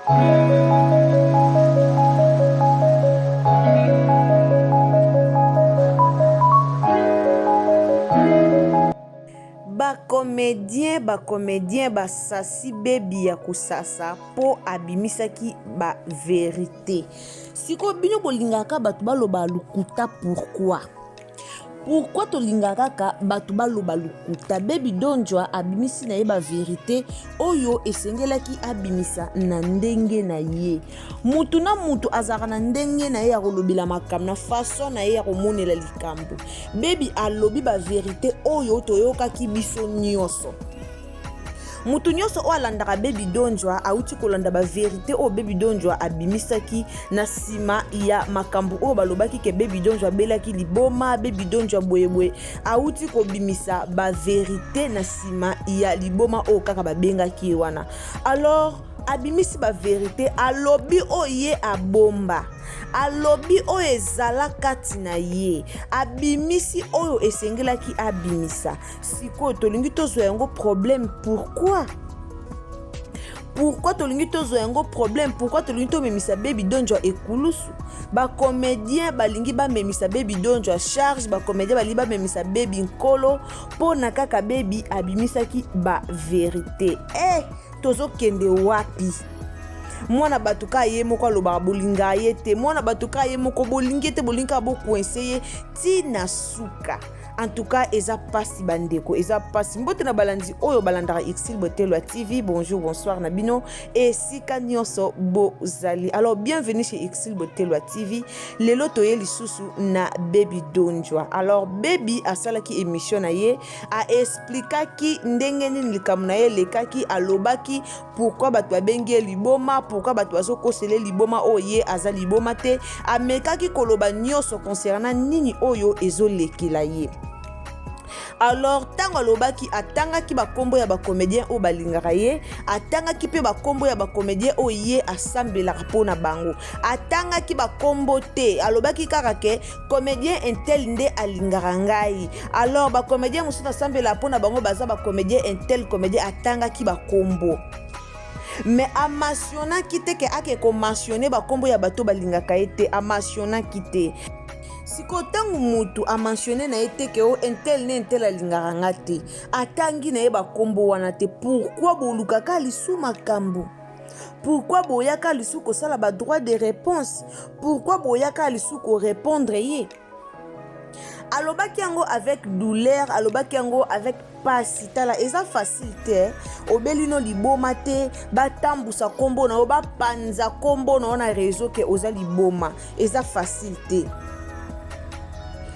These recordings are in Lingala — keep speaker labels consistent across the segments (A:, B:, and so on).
A: Ba comedien ba comedien basasi baby ya kosasa mpo abimisaki ba verite. Sikoyo bino bolingaka bato baloba lokuta pourquoi? Pourquoi tolingaka kaka bato baloba lokuta? Baby Dondjwa abimisi na ye ba verite oyo esengelaki abimisa na ndenge na ye. Mutu na mutu azalaka na ndenge na ye ya kolobela makambo, na façon na ye ya komonela likambo. Baby alobi ba verite oyo toyokaki biso nyonso. Mutu nyonso oyo alandaka Baby Dondjwa awuti kolanda ba verite oyo Baby Dondjwa abimisaki na nsima ya makambo oyo balobaki ke Baby Dondjwa abelaki liboma, Baby Dondjwa boye boye. Awuti kobimisa ba verite na nsima ya liboma oyo kaka babengaki ye wana. Alors abimisi ba verite, alobi oyo ye abomba, alobi oyo ezala kati na ye, abimisi oyo esengelaki abimisa. Sikoyo tolingi tozwa yango problème pourquoi? Pourquoi tolingi tozwa yango problème? Pourquoi tolingi tomemisa Baby Dondjwa ekulusu? Ba comédien balingi bamemisa Baby Dondjwa charge, ba comédien balingi bamemisa Baby nkolo mpo na kaka Baby abimisaki ba verite. Eh, tozokende wapi? Mwana bato kaka ye moko alobaka bolingaka ye te, mwana bato kaka ye moko bolingi ye te, bolingi kaka bokoinse ye ti na suka. En tout cas eza pasi bandeko, eza pasi. Mbote na balandi oyo balandaka Exil Botelwa TV. Bonjour, bonsoir na bino esika nyonso bozali. Alors bienvenue chez Exil Botelwa TV. Lelo toye lisusu na Baby Dondjwa. Alors Baby asalaki émission na ye, a explikaki ndenge nini likambo na ye elekaki, alobaki pourquoi bato babengi ye liboma, pourquoi bato bazokosela ye liboma oyo ye aza liboma te. Amekaki koloba nyonso concernant nini oyo ezolekela ye. Alors ntango alobaki, atangaki bakombo ya bacomédien oyo balingaka ye, atangaki mpe bakombo ya bacomédien oyo ye asambelaka mpo na bango. Atangaki bakombo te, alobaki kaka ke comédien intel nde alingaka ngai. Alors bacomédien mosusu nasambelaka mpo na bango baza bacomédien intel, comédien, atangaki bakombo. Mais amationaki te ke ake komentionne bakombo ya bato balingaka ye te, amationaki te. Sikoyo ntango mutu amentionne na ye te ke o intel ne intel alingaka nga te, atangi na ye bakombo wana te, pourquoi bolukaka lisu makambo? Pourquoi boyaka lisu kosala ba droit de réponse? Pourquoi boyaka lisu korépondre ye? Alobaki yango avec douleur, alobaki yango avec pasi. Tala, eza facile te, obeli no liboma te, batambusa kombo na yo, bapanza kombo na yo na réseau ke oza liboma, eza facile te.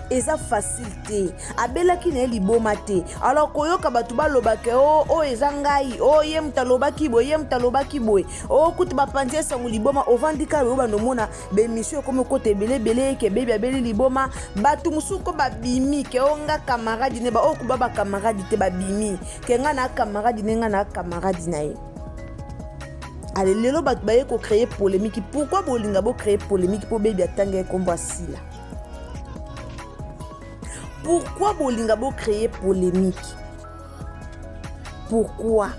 A: Eza facile te, abelaki na ye liboma te. Alors koyoka bato balobaka o oyo eza ngai, o ye moto alobaki boye, ye moto alobaki boye, o kutu bapanzi ye sango liboma, ovandi kaka oyo bando omona bemission ekomi okota ebele ebele ke bebi abeli liboma. Bato mosusu ko babimi ke o nga camarade ne ba oyo kuba ba camarade te, babimi ke nga na camarade ne, nga na camarade na ye. Ale lelo bato baye ko créer polémique. Pourquoi bolinga bo créer polémique po bebi atanga ye kombo asila? Pourquoi bolinga bo créer polémique? Pourquoi?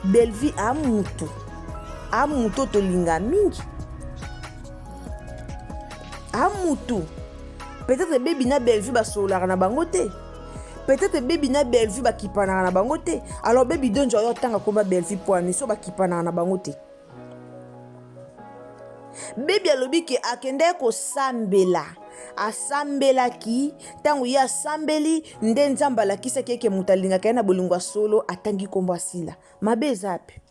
A: Bellevue a mutu, a mutu tolinga mingi, a mutu. Peut-être Baby na Bellevue basololaka na bango te, peut-être Baby na Bellevue bakipanaka na bango te. Alors Baby Dondjwa oyo atanga komba Bellevue poani so bakipanaka na bango te. Baby alobi ke akendaki kosambela, asambelaki. Ntango ye asambeli nde Nzambe alakisaki eke moto alingaka ye na bolingo ya solo, atangi kombo asila. Mabe eza pe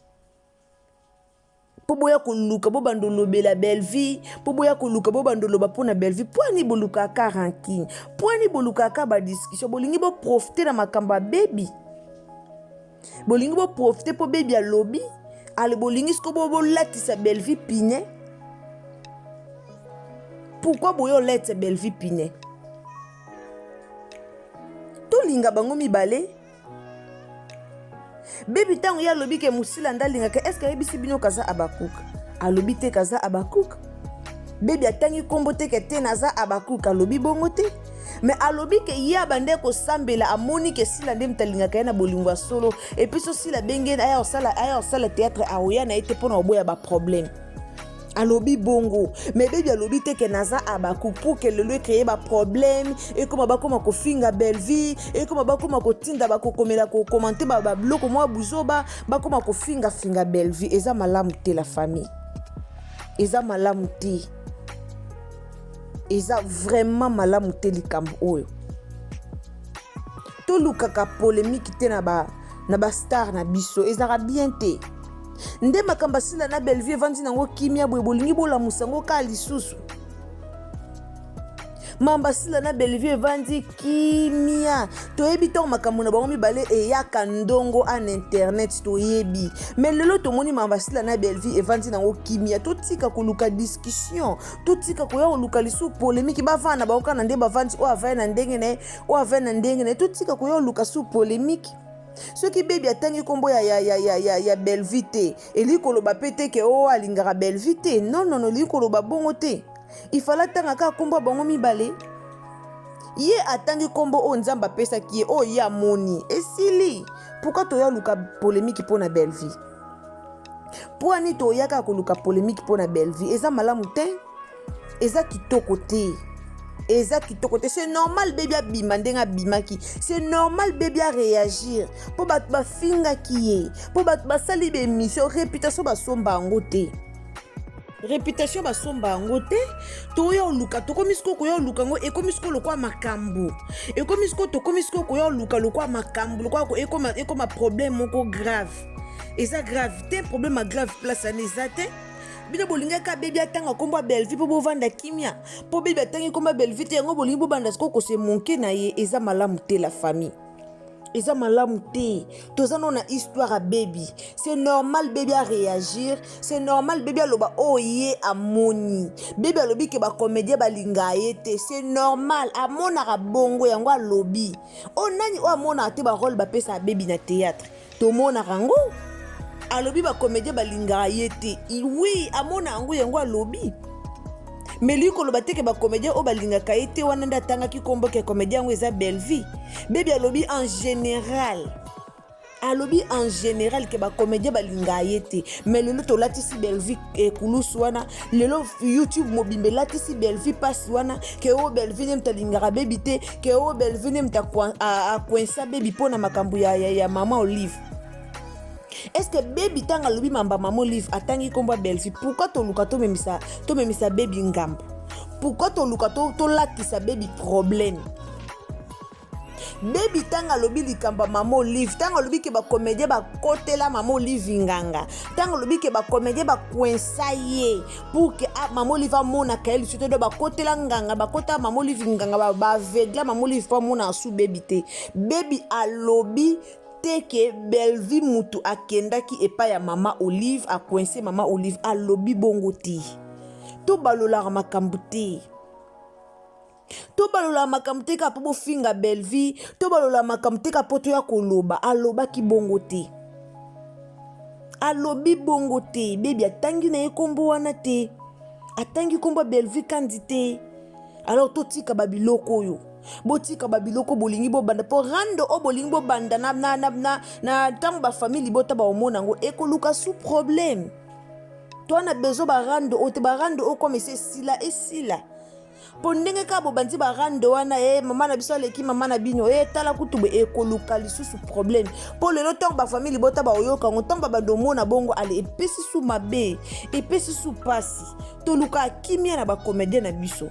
A: mpo boya koluka bobanda olobela Bellevue, mpo boya koluka bobanda oloba mpo na Bellevue. Pwani bolukaka rancune, pwani bolukaka badiscussion, bolingi boprofite na makambo ya Baby, bolingi boprofite mpo Baby alobi ale, bolingi siko bolatisa Bellevue pine. Pourquoi boyo olatisa Bellevue pine? Tolinga bango mibale. Baby ntango ye alobi ke mosila nde alingaka, eske ayebisi bino kaza Abakuk? Alobi te kaza Abakuk. Baby atangi kombo te ke te naza Abakuk, alobi bongo te. Mais alobi ke ye abandaki kosambela, amoni ke Sila nde moto alingaka ye na bolingo ya solo. Et puis so Sila abenge ye aya kosala, aya kosala théâtre, akoya na ye te mpo na koboya baproblème. Alobi bongo, mais Bebi alobi te ke naza abaku pour ke lelo ecreye baproblème, ekoma bakoma kofinga Bellevue, ekoma bakoma kotinda bakokomela kokomante babiloko mwa buzoba, bakoma kofingafinga Bellevue. Eza malamu te la famille, eza malamu te, eza vraiment malamu te likambo oyo. Tolukaka polémique te na ba na bastar na biso, ezalaka bien te. Nde makambo asila na Bellevue evandi nango kimia boye, bolingi bolamusa yango kaka lisusu. Mamba asila na Bellevue evandi kimia, toyebi ntango makambo na bango mibale eyaka ndongo an internet, toyebi. Mais lelo tomoni mamba asila na Bellevue evandi nango kimia. Totika koluka discussion, totika koya koluka lisusu polémique. Bavanda na bango kaka na nde bavandi, oyo avandi na ndenge na ye, oyo avandi na ndenge na ye. Totika koya koluka su polémique. Soki Bebi atangi nkombo ya Bellevue te, elingi koloba mpe te ke oyo alingaka Bellevue te. Non, non, elingi koloba bongo te. Ifala atanga kaka nkombo ya bango mibale. Ye atangi nkombo oyo Nzambe apesaki ye, oyo ye amoni, esili. Pourquoi toya luka polémique mpo na Bellevue? Mpo ani toyaka koluka polémique mpo na Bellevue? Eza malamu te, eza kitoko te, eza kitoko te. C'est normal Bebi abima ndenge abimaki, c'est normal Bebi aréagir mpo bato bafingaki ye, mpo bato basali baémission. Réputation basomba yango te, réputation basomba yango te. Toya oluka, tokomi sikoyo koya oluka yango, ekomi sikoyo lokwa makambo, ekomi sikoyo, tokomi sikoyo koya oluka lokwa makambo, lokwa ekoma problème moko grave. Eza grave te, problème ya grave place wana eza te. Bino bolingaka Bebi atanga nkombo ya Bellevue mpo bovanda kimia. Mpo Bebi atangi nkombo ya Bellevue te, yango bolingi bobanda sikoyo kose moquer na ye. Eza malamu te la famille, eza malamu te. Toza no na histoire ya Bebi. C'est normal Bebi aréagir, c'est normal Bebi aloba oyo ye amoni. Bebi alobi ke bacomédien balingaka ye te, c'est normal, amonaka bongo, yango alobi. Oyo nani oyo amonaka te barole bapesaka Bebi na théâtre? Tomonaka yango. Alobi bacomédien balingaka ye te, oui, amona yango, yango alobi. Mais lui koloba te ke bacomédien oyo balingaka ye te wana nde atangaki nkombo ke comédien yango eza Bellevue. Bebi alobi en général, alobi en général ke bacomédien balingaka ye te. Mais lelo tolatisi Bellevue ekulusu wana, lelo YouTube mobimba elatisi Bellevue mpasi wana ke oyo Bellevue nde moto alingaka Bebi te, ke oyo Bellevue nde moto akoinsa Bebi mpo na makambo ya mama Olive. Est ce que Bebi ntango alobi mamba mama Olive atangi nkombo ya Bellevue? Pourquoi toluka tomemisa Bebi ngambo? Pourquoi toluka tolatisa Bebi problème? Bebi ntango alobi likambo ya mama Olive, ntango alobi ke bacomédien bakotela mama Olive nganga, ntango alobi ke bacomédien bakoinsa ye pour ke mama Olive amonaka ye lisusu te, do bakotela nganga, bakotela mama Olive nganga, baavegla mama Olive mpo amona asu Bebi te. Bebi alobi te ke Bellevue mutu akendaki epai ya mama Olive, akoinse mama Olive. Alobi bongo te. Tobalolaka makambo te, tobalola makambo te kaka mpo bofinga Bellevue, tobalola makambo te kaka mpo toya koloba. Alobaki bongo te, alobi bongo te. Bebi atangi na ye nkombo wana te, atangi nkombo ya Bellevue Kandi te. Alors totika babiloko oyo, botika babiloko bolingi bobanda, mpo rando oyo bolingi bobanda na ntango bafamille libota baomona yango, ekoluka su problème. To na besoin barando oyo te, barando oyo koma esi esila, esila. Mpo ndenge kaka bobandi barando wana, e mama na biso aleki mama na bino, e tala kutu boye, ekoluka lisusu problème. Mpo lelo ntango bafamille libota baoyoka yango, ntango babanda omona bongo, ale epesi su mabe, epesi su pasi. Toluka kimia na bacomédien na biso,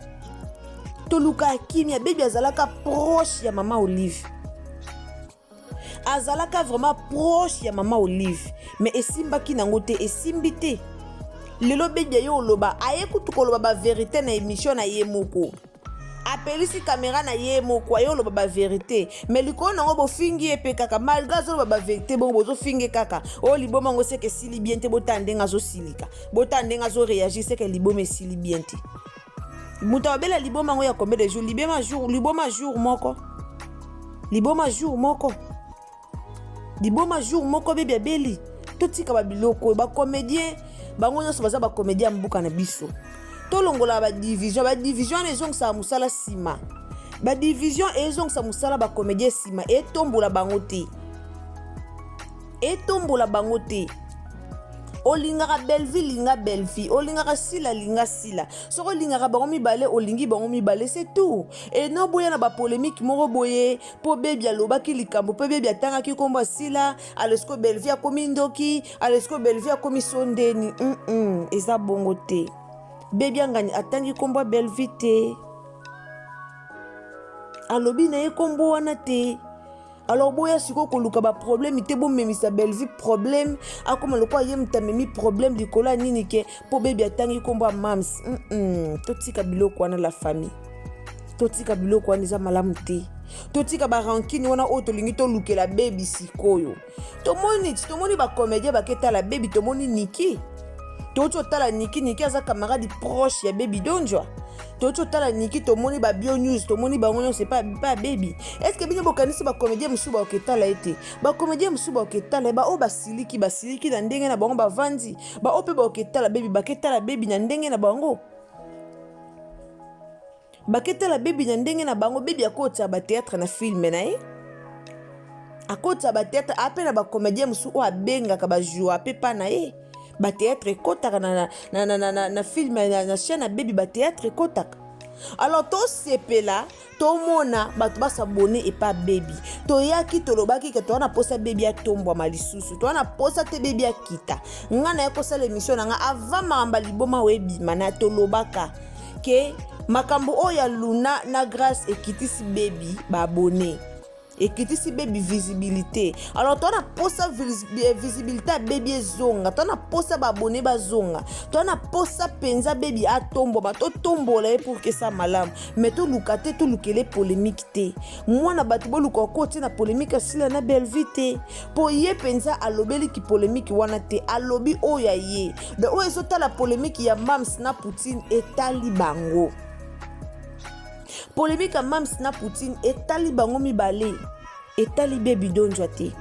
A: toluka kimia. Bebi azalaka proche ya mama Olive, azalaka vraiment proche ya mama Olive, mais esimbaki nango te, esimbi te. Lelo Bebi aye oloba, aye kutu koloba bavérité na émission na ye moko, apelisi caméra na ye moko, aye oloba bavérité. Mais likolo nango bofingi ye mpe kaka, malgré azoloba bavérité bongo, bozofinge kaka. Oyo liboma yango seke esili bien te. Botala ndenge azosilika, botala ndenge azoréagir, seke liboma esili bien te. Moto abela liboma yango ya combien de jours? Libema jour, liboma jour moko, liboma jour moko, liboma jour moko. Bebi abeli. Totika babiloko oyo. Bacomédien bango nyonso baza bacomédien ya mboka na biso. Tolongola badivision, badivision wana ezongisaka mosala nsima. Badivision ezongisa mosala bacomédien nsima, etombola bango te, etombola bango te. Olingaka Bellevue, linga Bellevue. Olingaka Sila, linga Sila. Soki olingaka bango mibale, olingi bango mibale, c'est tout. Eno boya na bapolémique moko boye mpo Bebi alobaki likambo, mpo Bebi atangaki nkombo ya Sila, alesko Bellevue akomi ndoki, alesko Bellevue akomi sondeni. Eza bongo te. Bebi angani atangi nkombo ya Bellevue te, alobi na ye nkombo wana te. Alors boya sikoyo koluka baproblème te, bomemisa Bellevue problème, akoma lokola ye moto amemi problème likolo ya nini ke mpo Bebi atangi nkombo ya Mams. Totika biloko wana, la famille, totika biloko wana, eza malamu te. Totika barancune wana oyo tolingi tolukela Bebi. Sikoyo tomoni ti tomoni bacomédien baketala Bebi, tomoni Niki, touti otala Niki. Niki aza camarade proche ya Bebi Donjwa. Touti otala Niki, tomoni babio news, tomoni bango nyonso epa ya Bebi. Est-ce bino bokanisi bacomédien mosusu bakoketala ye te? Bacomédien mosusu bakoketala ye. Baoyo basiliki, basiliki na ndenge na bango, bavandi. Baoyo mpe bakoketala Bebi, baketala Bebi na ndenge na bango, baketala Bebi na ndenge na bango. Bebi akotia batéâtre na film na ye, akotia batéâtre ape na bacomédien mosusu oyo abengaka bajoua mpe pa na ye. Batéâtre ekɔtaka na film na chaîne ya Bebi, batéâtre ekɔtaka. Alors tosepela, tomona bato bas'abonner epa Bebi. Toyaki, tolobaki ke toza na posa Bebi atombwama lisusu, toza na posa te Bebi akita. Ngai naye kosala émission na ngai avant makambo ya liboma oyo ebima na tolobaka ke makambo oyo ya Luna na Grâce ekitisi Bebi baabonnés, ekitisi Bebi visibilité. Alors toza na posa visibilité ya Bebi ezonga, toza na posa baabonnés bazonga, toza na posa mpenza Bebi atombwama, totombola ye pour ke sa malamu. Mais toluka te, tolukele polémique te. Mwana bato, boluka okotie na polémique asila na Bellevue te, mpo ye mpenza alobeliki polémique wana te, alobi oyo ya ye. Donc oyo ezotala polémique ya Mams na Poutine etali bango, polémique ya Mams na Poutine etali bango mibale, etali Bebi Donjwa te.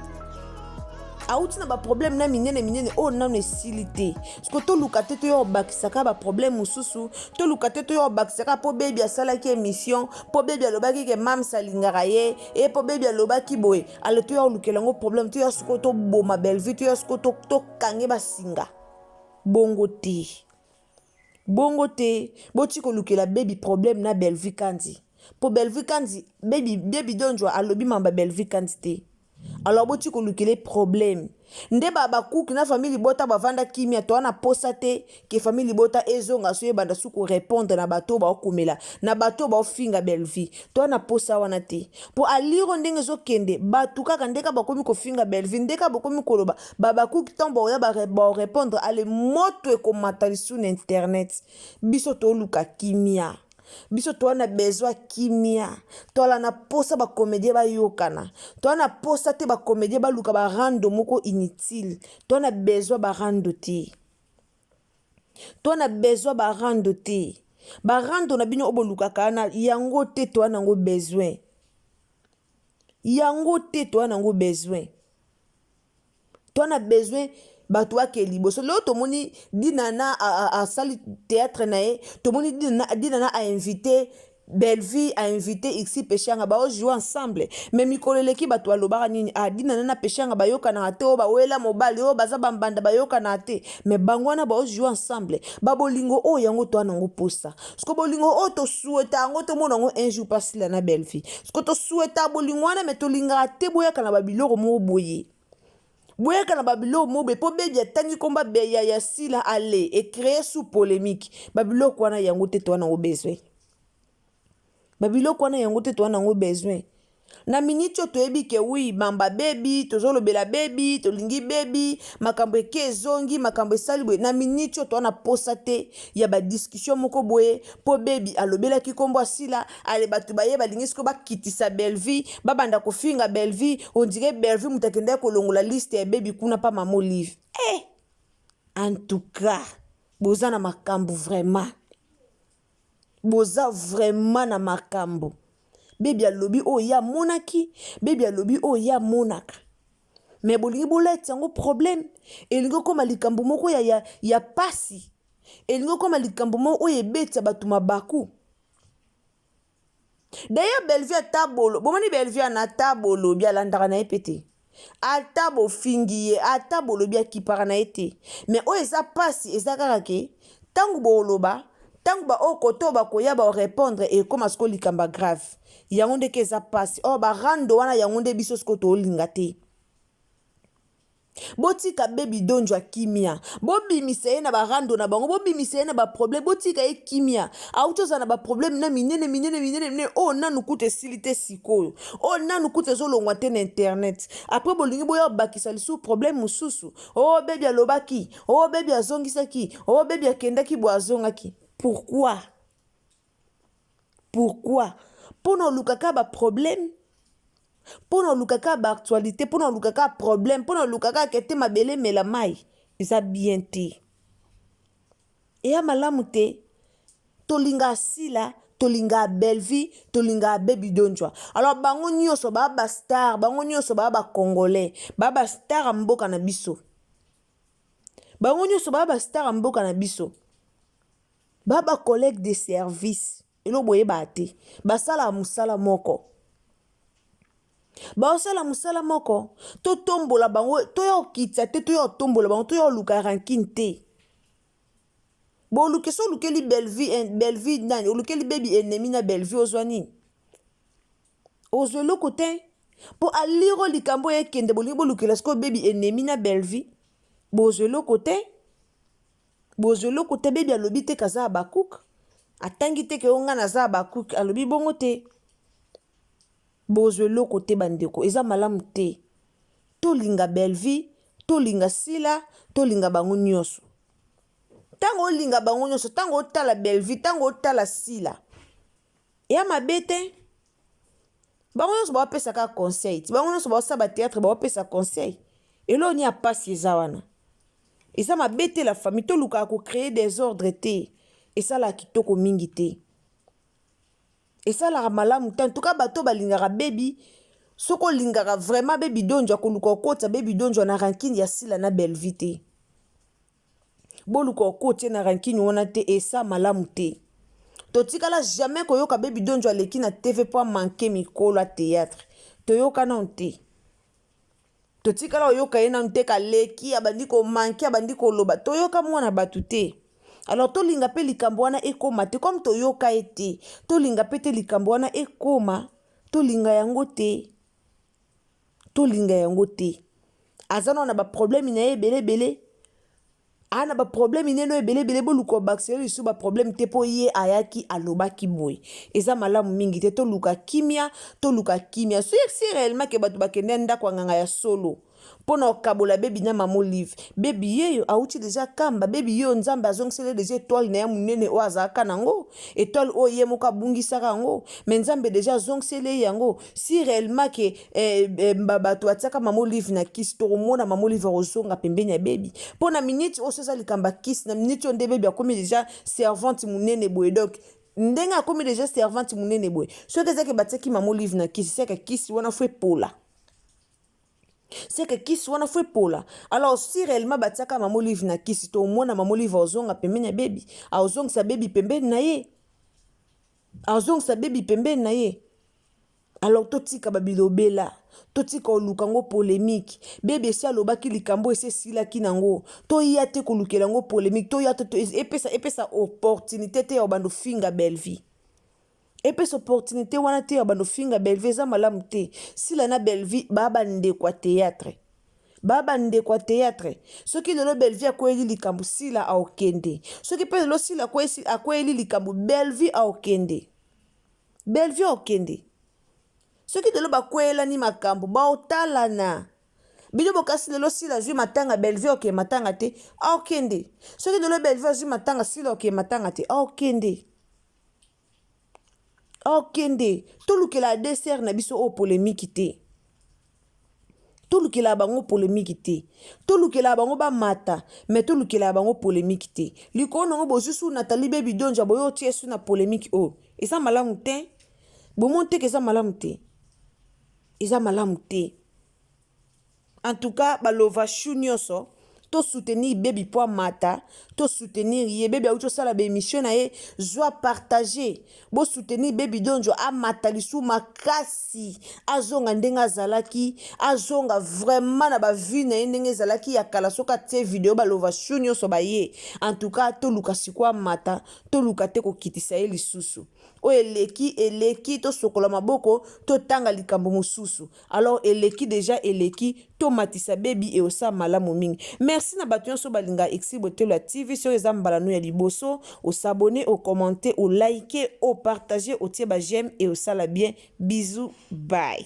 A: Awuti na baproblème na minene minene oyo nano esili te. Siko toluka te toya kobakisaka baproblème mosusu, toluka te toya kobakisaka mpo Bebi asalaki émission, mpo Bebi alobaki ke Mams alingaka ye e, mpo Bebi alobaki boye. Ale toya kolukela yango problème, toya sikoyo toboma Bellevue, toya sikoyo tokange basinga. Bongo te, bongo te. Boti kolukela Bebi problème na Bellevue Kandi, mpo Bellevue Kandi, Bebi Donjwa alobi mamba Bellevue Kandi te. Alors boti kolukela problème nde bakuki na famille libota bavanda kimia. Toa na posa te ke famille libota ezonga so ebanda su korépondre na bato oyo baokomela, na bato oyo baofinga Bellevue. Toa na posa wana te, mpo aliro ndenge ezokende, bato kaka ndeka bakomi kofinga Bellevue, ndeka bakomi koloba babakuki. Ntango baoya baorépondre, ale moto ekomata lisu na internet. Biso toluka kimia, biso toa na besoin kimia, toala na posa bacomédien bayokana, toa na posa te bacomédien baluka barando moko inutile. Toa na besoin barando te, toa na besoin barando te. Barando na bino oyo bolukaka wana, yango te toa nango besoin, yango te toa nango besoin. Toa na besoin bato bake liboso. Lelo tomoni Dinana asali théâtre na ye, tomoni Dinana ainvité Bellevue, ainvité Xi Peshanga, baojoue ensemble. Mais mikolo eleki bato balobaka nini? Ah, Dinana na Peshanga bayokanaka te, oyo bawela mobali, oyo baza bambanda, bayokanaka te. Mais bango wana baojoue ensemble. Babolingo oyo yango toa nango posa. Siko bolingo oyo tosueta yango, tomona yango un jour pasila na Bellevue. Siko tosueta bolingo wana, mais tolingaka te boyaka na babiloko moko boye, boyaka na babiloko moko boye mpo Bebi atangi komba ya Sila, ale ecréer sous polémique. Babiloko wana yango te toa nango besoin, babiloko wana yango te toa nango besoin. Na miniti oyo toyebi ke wi mamba Bebi, tozolobela Bebi, tolingi Bebi, makambo eke ezongi, makambo esali boye. Na miniti oyo toa na posa te ya badiscussion moko boye mpo Bebi alobelaki nkombo asila. Ale bato baye balingi sikoyo bakitisa Bellevue, babanda kofinga Bellevue, on dirait Bellevue moto akendaki kolongola liste ya Bebi kuna pa Mama Olive. Eh, en tout cas boza na makambo vraiment, boza vraiment na makambo. Bebi alobi oyo ye amonaki, Bebi alobi oyo ye amonaka, mais bolingi boleti yango problème, elingi okóma likambo moko ya pasi, elingi okóma likambo moko oyo ebetisa bato mabaku. D'ailleurs Bellevue ata bolo bomoni Bellevue ana ata bolobi alandaka na ye pe te. Ata bofingi ye ata bolobi akipaka na ye te. Mais oyo eza pasi eza kaka ke tangu boloba tangu ba oyo kote oyo bakoya ba repondre ekoma sikoyo likambo ya grave. Yango nde ke eza pasi. Or ba rando wana yango nde biso sikoyo tolinga te. Botika baby donjwa kimia. Bobimisa ye na ba rando na bango, bobimisa ye na ba problème, botika ye kimia. Auti ozala na ba problème na minene minene minene minene oyo nanu kutu esili te sikoyo. Oyo nanu kutu ezolongwa te na internet. Après bolingi boya bakisa lisusu problème mosusu. Oh baby alobaki, oh baby azongisaki, oh baby akendaki boye azongaki. Pourquoi? Pourquoi? Pona oluka kaka ba problème? Pona oluka kaka ba actualité? Pona oluka kaka problème? Pona oluka kaka ke te mabele emela mayi? Eza bien te. Eya malamu te. Tolinga Sila, tolinga Bellevue, tolinga Baby Dondjwa. Alors bango nyonso ba ba star, bango nyonso ba ba congolais, ba ba star ya mboka na biso. Bango nyonso ba ba star ya mboka na biso. Ba ba collègues de service eloko boyebaka te basalaka mosala moko baosala mosala moko totombola bango toya kokitisa te toya kotombola bango toya koluka rancune te boluke so olukeli bellevue bellevue nani olukeli bebi ennemi na bellevue ozwa nini ozwa eloko te mpo aliro likambo oyo ekende bolingi bolukela sikoyo bebi ennemi na bellevue bozwa eloko te Bozwa eloko te baby alobi te ke aza habakuk atangi te ke o nga naza habakuk alobi bongo te bozwa eloko te bandeko eza malamu te tolinga Bellevue tolinga Sila tolinga bango nyonso ntango olinga bango nyonso ntango otala Bellevue ntango otala Sila eya mabe te bango nyonso baopesa kaka conseil ti bango nyonso baosala batheatre baopesa conseil eloko nini ya mpasi eza wana eza mabe te la famille tolukaka kocree desordre te esalaka kitoko mingi te esalaka malamu te en tout cas bato balingaka bebi soki olingaka vraiment bebi donjwa koluka okotisa bebi donjwa na rankine ya sila na bellevue te Boluka okotie na rancune wana te esa malamu te. Totikala jamais koyoka Baby Donjo aleki na TV po a manquer mikolo ya theatre. Toyoka nanu te. Totikala koyoka ye nanu te kaleki abandi ko manquer abandi koloba. Toyoka mwana batu te. Alors tolinga pe likambo wana ekoma te comme toyoka ye te. Tolinga pe te likambo wana ekoma. Tolinga yango te. Tolinga yango te. Aza nano na ba problème na ye ebele ebele. Aa na ba problème neno ebele ebele boluka obakisela lisusu ba problème te mpo ye ayaki alobaki boye. Eza malamu mingi te toluka kimia, toluka kimia. Si si réellement ke bato bakende ndako ya nganga ya solo mpo na kokabola bebi na mama Olive. Bebi yeyo awuti deja kamba, bebi yeyo Nzambe azongiseli ye deja etoile na ye monene oyo azalaka nango, etoile oyo ye moko abungisaka yango, mais Nzambe deja azongiseli ye yango. Si réellement ke eh, eh, bato batiaka mama Olive na kisi, tokomona mama Olive akozonga pembeni ya bebi. Mpo na minute oyo eza likambo ya kisi, na minute oyo nde bebi akomi deja servante monene boye donc ndenge akomi deja servante monene boye soki ezaki batiaki mama Olive na kisi, seke kisi wana fo epola. Seke kisi wana fo epola. Alors si réellement batiaka mama Olive na kisi, tomona mama Olive azonga pembeni ya bebi, azongisa bebi pembeni na ye, azongisa bebi pembeni na ye. Alors totika babilobela, totika koluka yango polemique. Bebi esi alobaki likambo esi esilaki nango, toya te kolukela yango polemique, toya te epesa epesa opportunité te ya kobanda ofinga Bellevue. Epesa opportunité wana te ya bando finga Bellevue eza malamu te. Sila na Bellevue ba ba ndeko ya théâtre. Ba ba ndeko ya théâtre. Soki lelo Bellevue akweyeli likambo Sila aokende. Soki pe lelo Sila akweyeli likambo Bellevue aokende. Bellevue aokende. Soki lelo bakweyelani makambo baotalana. Bino bokasi lelo Sila azwi matanga Bellevue okende matanga te aokende. Soki lelo Bellevue azwi matanga Sila okende matanga te aokende. Okende tolukela deux sœurs na biso oyo polemique te tolukela bango polemique te tolukela bango bamata me tolukela bango polemique te likolo nango bozwi su Nathalie Baby Donja boye otie su na polemique oyo eza malamu te bomoni te ke eza malamu te eza malamu te en tout cas balova chou nyonso. To soutenir baby po amata, to soutenir ye. Baby auti osala ba emission na ye, zwa partager. Bo soutenir baby Donjo amata lisu makasi, azonga ndenge azalaki, azonga vraiment na ba vue na ye ndenge ezalaki ya kala soki atie video ba lova chou nyonso baye. En tout cas toluka sikoyo amata, toluka te kokitisa ye lisusu. Oyo eleki eleki, tosokola maboko, totanga likambo mosusu. Alors eleki dejà eleki tomatisa baby eosala malamu mingi merci na bato nyonso balinga exi botelo ya tv soki eza mbala no ya liboso osabone ocommente olike opartage otie ba j'aime eosala bien bisous bye.